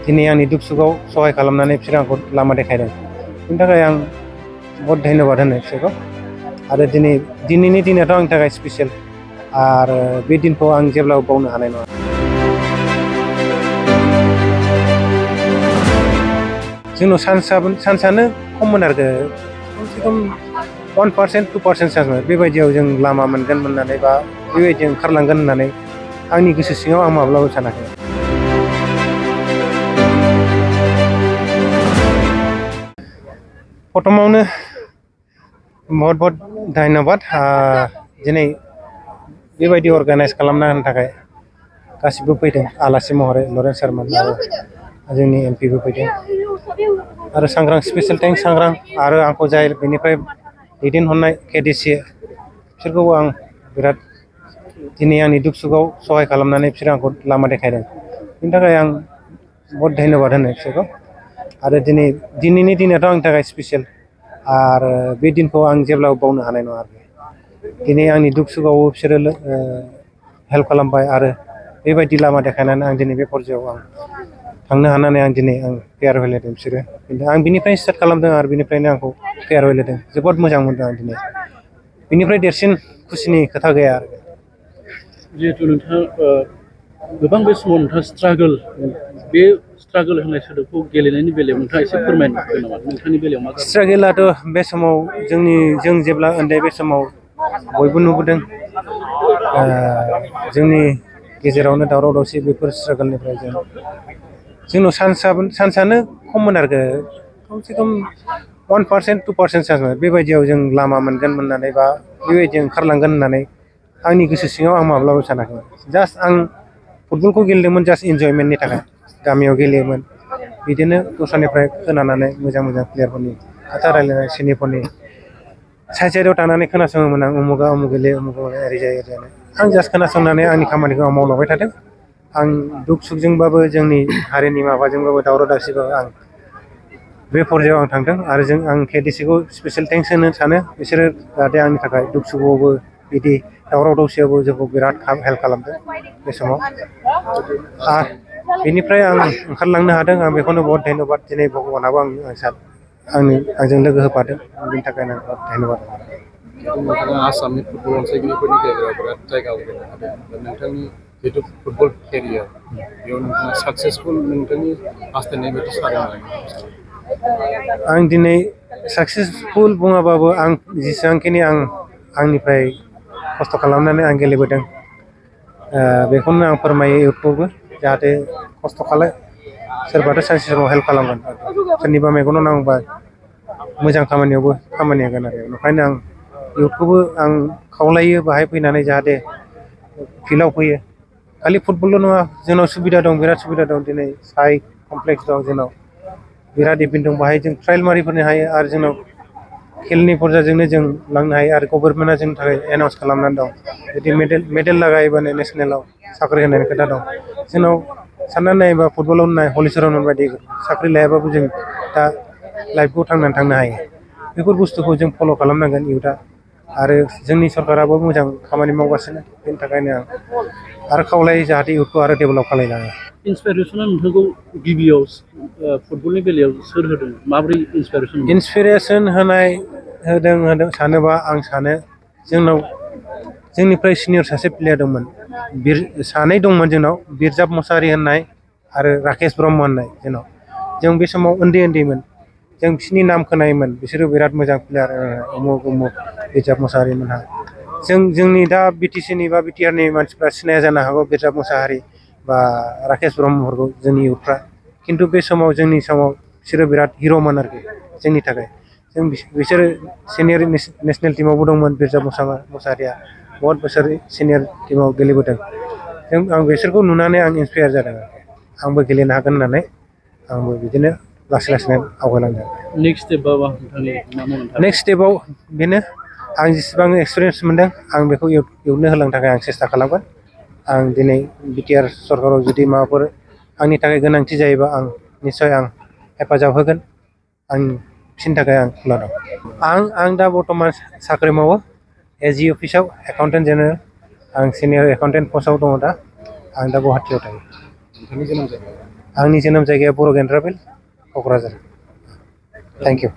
दिनै आंनि दुख सुखआव सहाय खालामनानै बिसोर आंखौ लामा देखायदों। बिनि थाखाय आं बहुत धन्यबाद होनो बिसोरखौ। आरो दिनैनि दिनाथ' आंनि थाखाय स्पेसियेल आरो बे दिनखौ आं जेब्लाबो बावनो हानाय नङा। जोंनाव चान्सआनो खममोन आरो खमसे खम 1% 2% चान्समोन। बेबायदियाव जों लामा मोनगोन होननानै बा बेबायदि ओंखारलांगोन होननानै आंनि गोसो सिङाव आं माब्लाबो सानाखै। प्रथमावनो बहुत धन्यबाद दिनै बेबायदि अर्गानाइज खालामना होनो थाखाय गासिबो फैदों आलासि महरै लरेन्स सारमोन आरो जोंनि एमपिबो फैदों आरो सांग्रां स्पेसियेल थेंक्स सांग्रां आरो आंखौ जाय बेनिफ्राय दैदेनहरनाय केडिसि बिसोरखौबो आं बिराद दिनै आंनि दुख सुखआव सहाय खालामनानै बिसोर आंखौ लामा देखायदों। बिनि थाखाय आं बहुत धन्यबाद होनो बिसोरखौ। आरो दिनैनि दिनाथ' आंनि थाखाय स्पेसियेल आरो बे दिनखौ आं जेब्लाबो बावनो हानाय नङा आरो दिनै आंनि दुख सुखआवबो बिसोरो हेल्प खालामबाय आरो बेबायदि लामा देखायनानै आं दिनै बे पर्जायाव आं थांनो हानानै आं दिनै फेयारवेल होदों बिसोरो। आं बिनिफ्रायनो स्टार्ट खालामदों आरो बिनिफ्रायनो आंखौ फेयारवेल होदों। जोबोद मोजां मोनदों आं दिनै। बिनिफ्राय देरसिन खुसिनि खोथा गैया आरो। जिहेतु नोंथाङा गोबां बे समाव नोंथाङा बे स्ट्रागोल होननाय सोदोबखौ गेलेनायनि बेलायाव नोंथाङा एसे फोरमायनो हागोन नामा? नोंथांनि बेलायाव मा स्ट्रागोलाथ' बे समाव जों जेब्ला उन्दै बे समाव बयबो नुबोदों जोंनि गेजेरावनो दावराव दावसि बेफोर स्ट्रागोलनिफ्राय जोंनाव चान्सआनो खममोन आरो खमसे खम 1% 2% चान्समोन। बेबायदियाव जों लामा मोनगोन होननानै बा बेबायदि ओंखारलांगोन होननानै आंनि गोसो सिङाव आं माब्लाबो सानाखैमोन। जास्ट आं फुटबलखौ गेलेदोंमोन जास्ट इन्जयमेन्टनि थाखाय। गामियाव गेलेयोमोन बिदिनो दस्रानिफ्राय खोनानानै मोजां प्लेयारफोरनि खोथा रायलायनाय सिनियरफोरनि साइडआव थानानै खोनासङोमोन आं उमुगा उमुग गेलेयो उमुग ओरै जायो ओरै जानाय। आं जास्ट खोनासंनानै आंनि खामानिखौ आं मावलांबाय थादों। आं दुख सुखजोंबाबो जोंनि हारिनि माबाजोंबाबो दावराव दावसिबाबो आं बे पर्जायाव आं थांदों आरो आं केडिसिखौ स्पेसियेल थेंक्स होनो सानो। बिसोरो जाहाथे आंनि थाखाय दुख सुखआवबो बिदि दावराव दावसियावबो जोंखौ बिराद हेल्प खालामदों बे समाव। बेनिफ्राय आं ओंखारलांनो हादों आं बेखौनो बहुत धन्यबाद। दिनै भगबानाबो आंजों लोगो होफादों बिनि थाखायनो आं बहुत धन्यबाद। नोंथाङा आसामनि फुटबल अनसायगिरिफोरनि गेजेराव बिराद जायगा आवग्रिनो हादों। नोंथांनि जिथु फुटबल केरियार बेयाव नोंथाङा साक्सेसफुल नोंथांनि हास्थायनाय बायदि जादों। आं दिनै साक्सेसफुल बुङाबाबो आं जेसेबांखिनि आंनिफ्राय खस्थ' खालामनानै आं गेलेबोदों बेखौनो आं फोरमायो इउथखौबो जाहाथे खस्थ' खालाय सोरबाथ' सानसे समाव हेल्प खालामगोन सोरनिबा मेगनाव नांबा मोजां खामानियावबो खामानि होगोन आरो ओंखायनो आं इउथखौबो आं खावलायो बाहाय फैनानै जाहाथे फिल्डआव फैयो। खालि फुटबलल' नङा जोंनाव सुबिदा दं बिराद सुबिदा दं। दिनै साइ कमप्लेक्स दं जोंनाव बिराद इभेन्ट दं बाहाय जों ट्रायल मारिफोरनो हायो आरो जोंनाव खेलनि पर्जाजोंनो जों लांनो हायो आरो गभर्नमेन्टआ जोंनि थाखाय एनाउन्स खालामनानै दं जुदि मेडेल लागायोबानो नेसनेलाव साख्रि होनायनि खोथा दं। जोंनाव साननानै नायोबा फुटबलाव नाय हलिचरन बायदि साख्रि लायाबाबो जों दा लाइफखौ थांनानै थांनो हायो। बेफोर बुस्थुखौ जों फल' खालामनांगोन इउथआ आरो जोंनि सरकाराबो मोजां खामानि मावगासिनो। बेनि थाखायनो आं आरो खावलायो जाहाथे इउथखौ आरो डेभेलप खालायलाङो। इन्सपिरेसना नोंथांखौ गिबियाव फुटबलनि बेलायाव सोर होदों? माबोरै इन्सपिरेसन होदों सानोबा आं सानो जोंनिफ्राय सिनियर सासे प्लेयार दंमोन सानै दंमोन जोंनाव बिरजाब मुसाहारि होननाय आरो राकेश ब्रह्म होननाय। जों बे समाव उन्दैमोन जों बिसोरनि नाम खोनायोमोन बिसोरो बिराद मोजां प्लेयार उमुग बिरजाब मुसाहारि मोनहा। जोंनि दा बिटिसिनि बा बिटिआरनि मानसिफ्रा सिनाया जानो हागौ बिरजाब मुसाहारि बा राकेश ब्रह्मफोरखौ जोंनि इउथफ्रा। खिन्थु बे समाव जोंनि समाव बिसोरो बिराद हिर'मोन आरोखि जोंनि थाखाय। बिसोरो सिनियर नेसनेल टिमावबो दंमोन। बिरजाब मुसाहारिया बहुत बोसोर सिनियर टिमाव गेलेबोदों। आं बिसोरखौ नुनानै आं इन्सपायार जादों आरोखि आंबो गेलेनो हागोन होननानै आंबो बिदिनो लासै आवगायलांदों। नेक्स्ट स्टेपाव बेनो आं जेसेबां एक्सपिरियेन्स मोनदों आं बेखौ इउथनो होलांनो थाखाय आं सेस्था खालामगोन। आं दिनै बिटिआर सरकाराव जुदि माबाफोर आंनि थाखाय गोनांथि जायोबा आं निस्सय हेफाजाब होगोन। आं बिसोरनि थाखाय आं खुला दं। आं दा बर्थमान साख्रि मावो एजि अफिसाव एकाउन्टेन्ट जेनेरेल। आं सिनियर एकाउन्टेन्ट पस्टआव दङ दा। आं दा गुवाहाटियाव थायो। आंनि जोनोम जायगाया बर' गेन्द्राबिल क'क्राझार थेंक इउ